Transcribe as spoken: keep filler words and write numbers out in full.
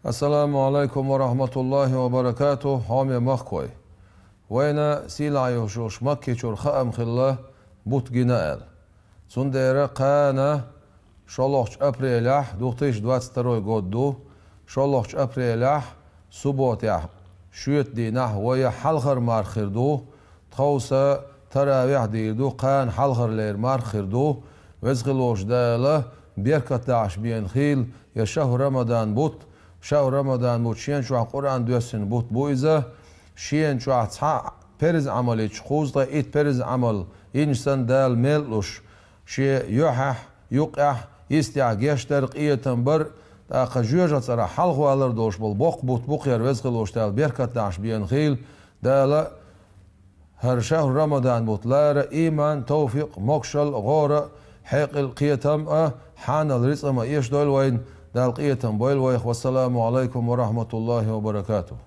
Ассаламу Ӏалайкум ва рахьматуллахӀи ва баракатухӀ, хьоме махкой! Вайна сийлахь йолуш йолуш Маккичуьра хаам хилла бутт гина аьлла. Цундела кхана шолгӀачу апрелехь, две тысячи двадцать второй год ду, шолгӀачу апрелехь, субботехь, шоьтан дийнахь вай хьалхара марха хир ду, тховса таравихь дийр ду, кхана хьалхара леррина марха хир ду. Веза хилла волчу Дала беркат дахьаш бен хийла я шахӀр Рамадан бутт. ШахӀр Рамадан бутт шена чохь Къуръан доьссина бутт бу иза. Шена чохь цхьа перза Ӏамал йича, кхузткъе итт перза Ӏамал йинчу санна Дала мел луш, шен юьхьехь, юккъехь, йистехь гечдар, къинхетам бар, тӀаккха жоьжахати цӀарахь хьалхавалар долуш болу боккха бутт бу-кх хӀара. Веза хилла волчу Дала беркат дахьаш бен хийла. Дала хӀара шахӀр Рамадан бутт лара иман, товфикъ, могушалла, гӀора, хьекъал, кхетам а, хьанал, рицкъа а ма эшадойла вайна. Дала къинхетам бойла вайх. Вассаламу Ӏалайкум ва рахьматуллахӀи ва баракатухӀ.